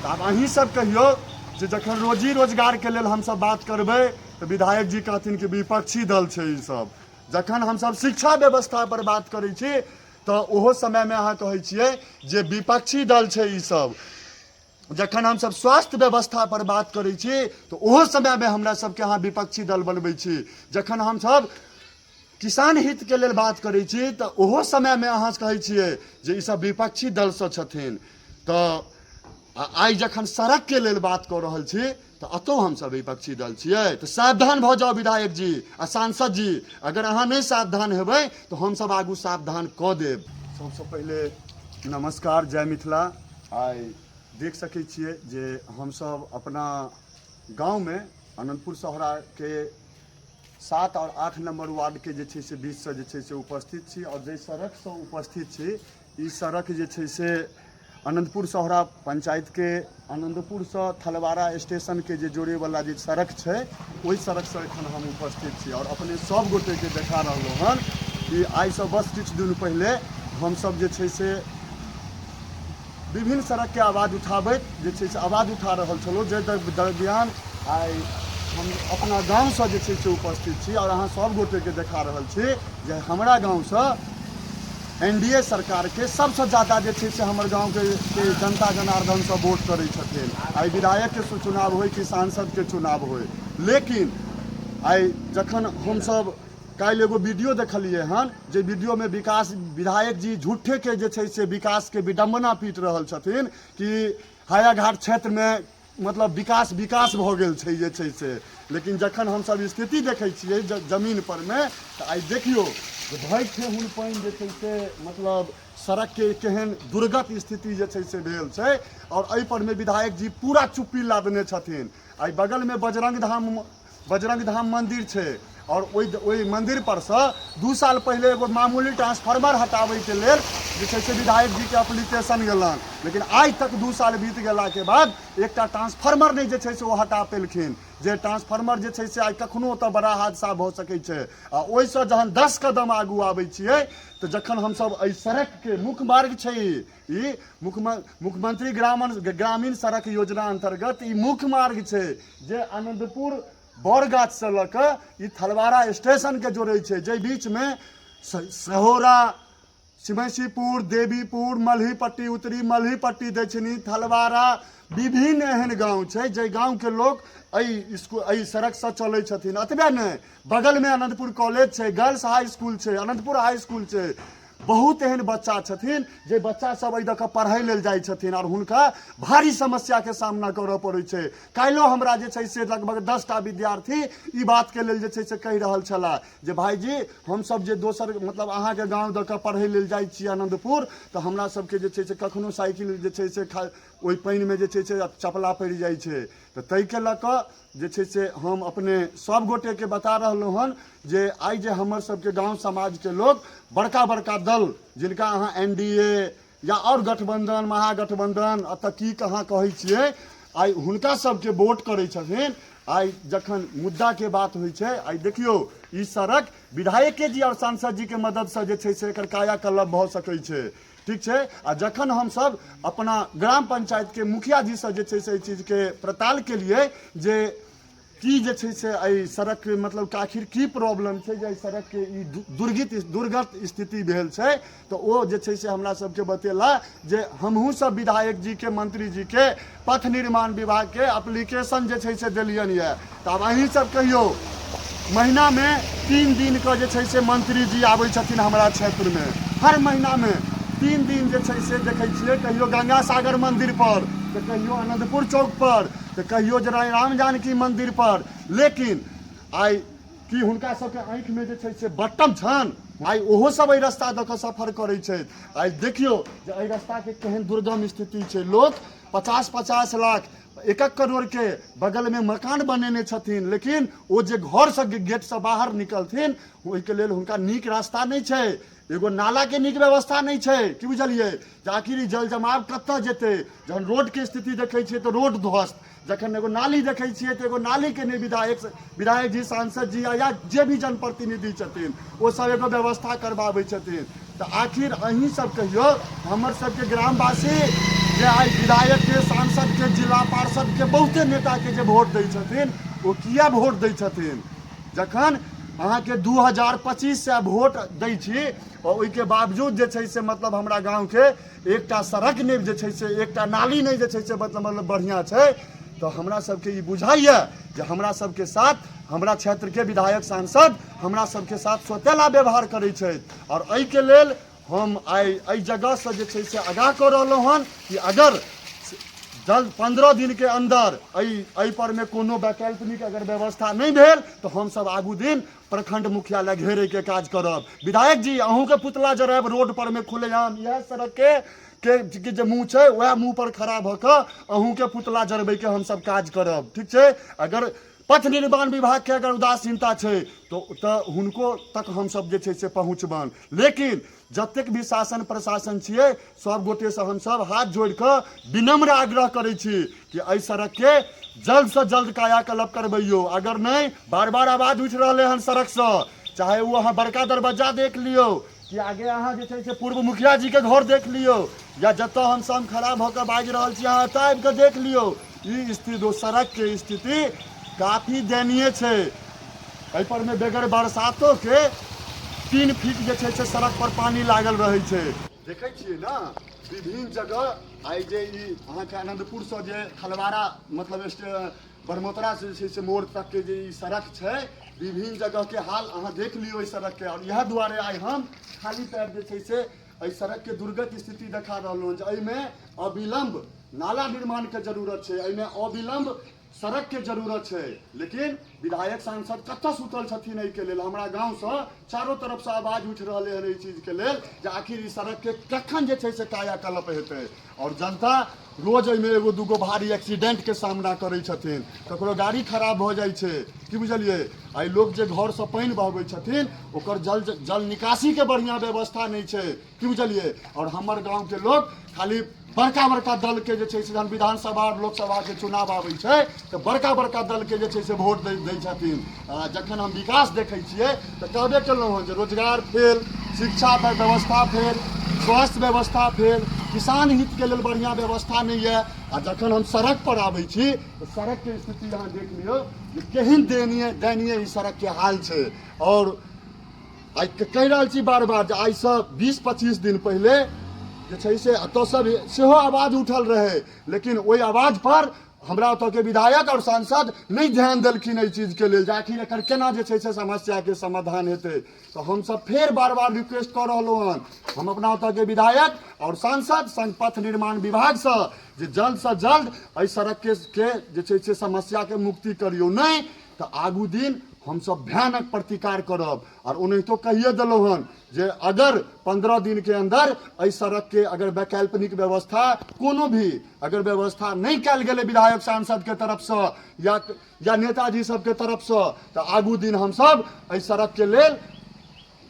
तऽ आब अहीँ सब कहियौ जे जखन रोजी रोजगारके लेल हमसब बात करबै तऽ विधायक जी कहथिन कि विपक्षी दल छै ईसब। जखन हमसब शिक्षा व्यवस्था पर बात करै छी तऽ ओहो समयमे अहाँ कहै छियै जे विपक्षी दल छै ईसब। जखन हमसब स्वास्थ्य व्यवस्था पर बात करै छी तऽ ओहो समयमे हमरा सबके अहाँ विपक्षी दल बनबै छी। जखन हमसब किसान हितके लेल बात करै छी तऽ ओहो समयमे अहाँ कहै छियै जे ईसब विपक्षी दलसँ छथिन। तऽ आइ जखन सड़कके लेल बात कऽ रहल छी तऽ एतौ हमसब विपक्षी दल छियै। तऽ सावधान भऽ जाउ विधायक जी आ सांसद जी, अगर अहाँ नहि सावधान हेबै तऽ हमसब आगू सावधान कऽ देब। सबसँ पहिले नमस्कार, जय मिथिला। आइ देख सकै छियै जे हमसब अपना गाँवमे अनन्तपुर सहोराके 7 आओर 8 नम्बर वार्डके जे छै से बीचसँ जे छै से उपस्थित छी आओर जाहि सड़कसँ उपस्थित छी ई सड़क जे छै से अनन्तपुर सहोरा पंचायतके आनन्दपुरसँ थलवारा स्टेशनके जे जोड़ैवला जे सड़क छै ओहि सड़कसँ एखन हम उपस्थित छी आओर अपने सब गोटेके देखा रहलहुँ हन कि आइसँ बस किछु दिन पहिले हमसब जे छै से विभिन्न सड़कके आवाज उठाबैत जे छै से आवाज उठा रहल छलहुँ, जाहि दरमियान आइ हम अपना गाँवसँ जे छै से उपस्थित छी आओर अहाँ सब गोटेके देखा रहल छी जे हमरा गाँवसँ एन डी ए सरकारके सबसँ ज्यादा जे छै से हमर गाँवके के जनता जनार्दनसँ वोट करै छथिन। आइ विधायकके चुनाव होइ कि सांसदके चुनाव होइ, लेकिन आइ जखन हमसब काल्हि एगो वीडियो देखलियै हन जे वीडियोमे विकास विधायक जी झूठेके जे छै से विकासके विडम्बना पीट रहल छथिन कि हायाघाट क्षेत्रमे मतलब विकास विकास भऽ गेल छै जे छै से। लेकिन जखन हमसब स्थिति देखै छियै जमीन परमे तऽ आइ देखियौ जे भरि ठेहुन पानि जे छै से मतलब सड़कके केहन दुर्गत स्थिति जे छै से भेल छै आओर एहि परमे विधायक जी पूरा चुप्पी लादने छथिन। आइ बगलमे बजरंग धाम मंदिर छै आओर ओहि मंदिर परसँ 2 साल पहिले एगो मामूली ट्रांसफार्मर हटाबैके लेल जे छै से विधायक जीके एप्लीकेशन गेलनि, लेकिन आइ तक 2 साल बीत गेलाके बाद एकटा ट्रांसफार्मर नहि जे छै से ओ हटा पेलखिन। जे ट्रांसफार्मर जे छै से आइ कखनो ओतऽ बड़ा हादसा भऽ सकै छै। आ ओहिसँ जहन 10 कदम आगू आबै छियै तऽ जखन हमसब एहि सड़कके मुख्य मार्ग छै ई मुख्यमंत्री ग्रामीण सड़क योजना अन्तर्गत ई मुख्य मार्ग छै जे आनन्दपुर बड़गाछसँ लऽ कऽ ई थलवारा स्टेशनके जोड़ै छै, जाहि बीचमे सहोरा, सिमैसीपुर, देवीपुर, मलहीपट्टी उत्तरी, मलहीपट्टी दक्षिणी, थलवारा, विभिन्न एहन गाँव छै जाहि गाँवके लोक एहि स्कूल एहि सड़कसँ चलै छथिन। एतबे नहि, बगलमे आनन्दपुर कॉलेज छै, गर्ल्स हाई स्कूल छै, आनन्दपुर हाई स्कूल छै। बहुत एहन बच्चा छथिन जे बच्चा सब एहि दऽ कऽ पढ़ै लेल जाइ छथिन आओर हुनका भारी समस्याके सामना करऽ पड़ै छै। काल्हिओ हमरा जे छै से लगभग 10टा विद्यार्थी ई बातके लेल जे छै से कहि रहल छलाह जे भाइजी हमसब जे दोसर मतलब अहाँके गाँव दऽ कऽ पढ़ै लेल जाइ छी आनन्दपुर, तऽ हमरा सबके जे छै से कखनो साइकिल जे छै से ओहि पानिमे जे छै से चपला पड़ि जाइ छै। तऽ ताहिके लऽ कऽ जे छै से हम अपने सब गोटेके बता रहलहुँ हन जे आइ जे हमर सबके गाँव समाजके लोक बड़का बड़का दल जिनका अहाँ एन डी ए या आओर गठबन्धन महागठबन्धन एतऽ की कहाँ कहै छियै, आइ हुनका सबके वोट करै छथिन। आइ जखन मुद्दाके बात होइ छै, आइ देखियौ ई सड़क विधायके जी आओर सांसद जीके मददसँ जे छै से एकर कायाकल्प भऽ सकै छै, ठीक छै। आ जखन हमसब अपना ग्राम पंचायतके मुखिया जीसँ जे छै से एहि चीजके पड़ताल केलियै जे की जे छै से एहि सड़कके मतलब आखिर की प्रॉब्लम छै जे एहि सड़कके ई दुर्गत स्थिति भेल छै, तऽ ओ जे छै से हमरा सबके बतेला जे हमहूँ सब विधायक जीके, मंत्री जीके, पथ निर्माण विभागके एप्लीकेशन जे छै से देलियनि यऽ। तऽ आब अहीं सब कहियौ, महीनामे 3 दिनके जे छै से मंत्री जी आबै छथिन हमरा क्षेत्रमे, हर महीनामे 3 दिन जे छै से देखै छियै, कहियो गंगा सागर मंदिर पर, तऽ कहियो आनन्दपुर चौक पर, तऽ कहियो जेना राम जानकी मंदिर पर। लेकिन आइ की हुनका सबके आँखिमे जे छै से बट्टम छनि? आइ ओहो सब एहि रास्ता दऽ कऽ सफर करै छथि। आइ देखियौ जे एहि रास्ताके केहन दुर्गम स्थिति छै। लोक 50-50 लाख, 1-1 करोड़के बगलमे मकान बनेने छथिन, लेकिन ओ जे घरसँ गेटसँ बाहर निकलथिन ओहिके लेल हुनका नीक रास्ता नहि छै, एगो नालाके नीक व्यवस्था नहि छै। की बुझलियै जे आखिर ई जल जमाव कतऽ जेतै? जहन रोडके स्थिति देखै छियै तऽ रोड ध्वस्त, जखन एगो नाली देखै छियै तऽ एगो नालीके नहि विधायक जी, सांसद जी या जे भी जनप्रतिनिधि छथिन ओ सब एगो व्यवस्था करबाबै छथिन। तऽ आखिर अहीं सब कहियौ, हमर सबके ग्रामवासी जे आइ विधायकके, सांसदके बहुते नेताके जे वोट दै छथिन ओ किया वोट दै छथिन? जखन अहाँके 2025 सए वोट दै छी आओर ओहिके बावजूद जे छै से मतलब हमरा गाँवके एकटा सड़क नहि जे छै से, एकटा नाली नहि जे छै से मतलब बढ़िआँ छै, तऽ हमरा सबके ई बुझाइए जे हमरा सबके साथ हमरा क्षेत्रके विधायक सांसद हमरा सबके साथ सौतेला व्यवहार करै छथि। आओर एहिके लेल हम आइ एहि जगहसँ जे छै से आगाह कऽ रहलहुँ हन कि अगर जल्द 15 दिनके अन्दर एहि परमे कोनो वैकल्पिक अगर व्यवस्था नहि भेल तऽ हमसब आगू दिन प्रखंड मुख्यालय घेरैके काज करब। विधायक जी, अहूँके पुतला जरायब रोड परमे खुलेआम। इएह सड़कके के जे मुँह छै वएह मुँह पर खड़ा भऽ कऽ अहूँके पुतला जरबैके हमसब काज करब। ठीक छै? अगर पथ निर्माण विभागके अगर उदासीनता छै तऽ हुनको तक हमसब जे छै से पहुँचबनि। लेकिन जतेक भी शासन प्रशासन छियै, सब गोटेसँ हमसब हाथ जोड़ि कऽ विनम्र आग्रह करै छी कि एहि सड़कके जल्दसँ जल्द कायाकल्प करबैयौ। अगर नहि, बार बार आवाज उठि रहलै हन सड़कसँ, चाहे ओ अहाँ बड़का दरवज्जा देख लियौ कि आगे अहाँ जे छै से पूर्व मुखिया जीके घर देख लियौ, या जतऽ हमसब खड़ा भऽ कऽ बाजि रहल छी, अहाँ एतऽ आबि कऽ देख लियौ, ई स्थिति, सड़कके स्थिति काफी दयनीय छै। एहि पर मे बगैर बरसातो के 3 फीट जे छै से सड़क पर पानी लागल रहै छै। देखै छियै ने विभिन्न जगह आइ जे ई अहाँके आनन्दपुरसँ जे खलवाड़ा मतलब बरमोतरा से जे छै से मोड़ तकके जे ई सड़क छै, विभिन्न जगहके हाल अहाँ देख लियौ एहि सड़कके। आओर इएह दुआरे आइ हम खाली पैर जे छै से एहि सड़कके दुर्गत स्थिति देखा रहलहुँ हँ जे एहिमे अविलम्ब नाला निर्माणके जरूरत छै, एहिमे अविलम्ब सड़कके जरूरत छै। लेकिन विधायक सांसद कतऽ सुतल छथिन? एहिके लेल हमरा गाँवसँ चारो तरफसँ आवाज उठि रहलै हन एहि चीजके लेल जे आखिर ई सड़कके कखन जे छै से कायाकल्प हेतै। आओर जनता रोज एहिमे एगो दूगो भारी एक्सीडेंटके सामना करै छथिन, ककरो गाड़ी खराब भऽ जाइ छै। की बुझलियै? आइ लोक जे घरसँ पानि बहबै छथिन, ओकर जल जल निकासीके बढ़िआँ व्यवस्था नहि छै। की बुझलियै? आओर हमर गाँवके लोक खाली बड़का बड़का दलके जे छै से जहन विधानसभा आओर लोकसभाके चुनाव आबै छै तऽ बड़का बड़का दलके जे छै से वोट दै दै छथिन। आ जखन हम विकास देखै छियै तऽ कहबे केलहुँ हँ जे रोजगार फेल, शिक्षा व्यवस्था फेल, स्वास्थ्य व्यवस्था फेल, किसान हितके लेल बढ़िआँ व्यवस्था नहि यऽ। आ जखन हम सड़क पर आबै छी तऽ सड़कके स्थिति अहाँ देख लियौ जे केहन दयनीय दयनीय ई सड़कके हाल छै। आओर आइ कहि रहल छी बार बार जे आइसँ 20-25 दिन पहिले जे छै से एतऽसँ भी सेहो आवाज उठल रहै, लेकिन ओहि आवाज पर हमरा ओतऽके विधायक आओर सांसद नहि ध्यान देलखिन एहि चीजके लेल जे आखिर एकर केना जे छै से समस्याके समाधान हेतै। तऽ हमसब फेर बार बार रिक्वेस्ट कऽ रहलहुँ हन हम अपना ओतऽके विधायक आओर सांसद संग पथ निर्माण विभागसँ जे जल्दसँ जल्द एहि सड़कके के जे छै से समस्याके मुक्ति करियौ, नहि तऽ आगू दिन हमसब भयानक प्रतिकार करब। आओर ओनाहितो कहिए देलहुँ हन जे अगर 15 दिनके अन्दर एहि सड़कके अगर वैकल्पिक व्यवस्था कोनो भी अगर व्यवस्था नहि कयल गेलै विधायक सांसदके तरफसँ या नेताजी सबके तरफसँ, तऽ आगू दिन हमसब एहि सड़कके लेल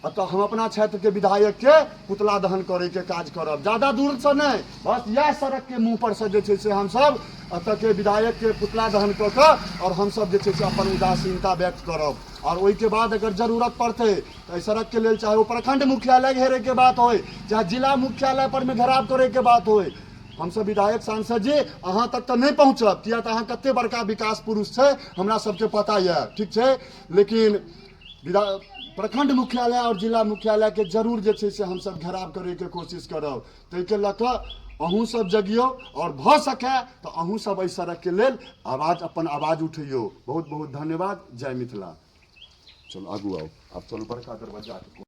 एतऽ हम अपना क्षेत्रके विधायकके पुतला दहन करैके काज करब। ज्यादा दूरसँ नहि, बस इएह सड़कके मुँह पर से जे छै से हमसब एतऽके विधायकके पुतला दहन कऽ कऽ आओर हमसब जे छै से अपन उदासीनता व्यक्त करब। आओर ओहिके बाद अगर जरूरत पड़तै तऽ एहि सड़कके लेल चाहे ओ प्रखंड मुख्यालय घेरैके बात होइ, चाहे जिला मुख्यालय पर मे घेराव करैके बात होइ, हमसब विधायक सांसद जी अहाँ तक तऽ नहि पहुँचब, किया तऽ अहाँ कते बड़का विकास पुरुष छै हमरा सबके पता यऽ। ठीक छै? लेकिन विधा प्रखंड मुख्यालय आओर जिला मुख्यालयके जरूर जे छै से हमसब घेराव करैके कोशिश करब। ताहिके लऽ कऽ अहूँ सब जगियौ आओर भऽ सकै तऽ अहूँ सब एहि सड़कके लेल आवाज अपन आवाज उठैयौ। बहुत बहुत धन्यवाद। जय मिथिला। चलू आगू आउ, आब चलू बड़का दरवज्जाके।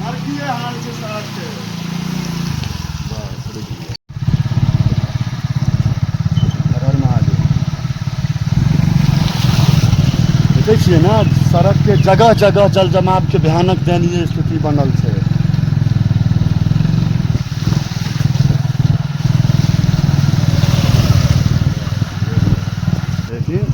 नारकीय हाल छै सड़कके। बस रुकि गेल। हर हर महादेव। देखै छियै ने, सड़कके जगह जगह जल जमावके भयानक दयनीय स्थिति बनल छै। लेकिन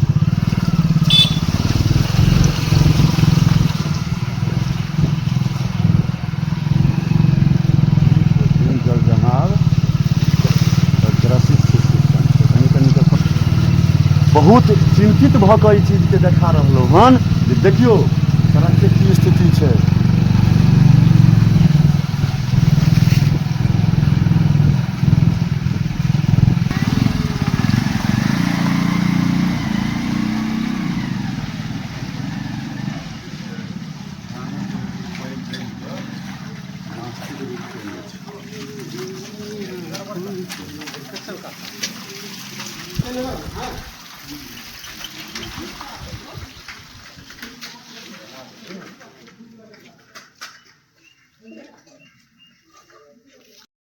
जल जमाव ग्रसित छै सिस्टम छै। कनि कनि कऽ बहुत चिन्तित भऽ कऽ ई चीजके देखा रहलहुँ हन जे देखियौ सड़कके की स्थिति छै।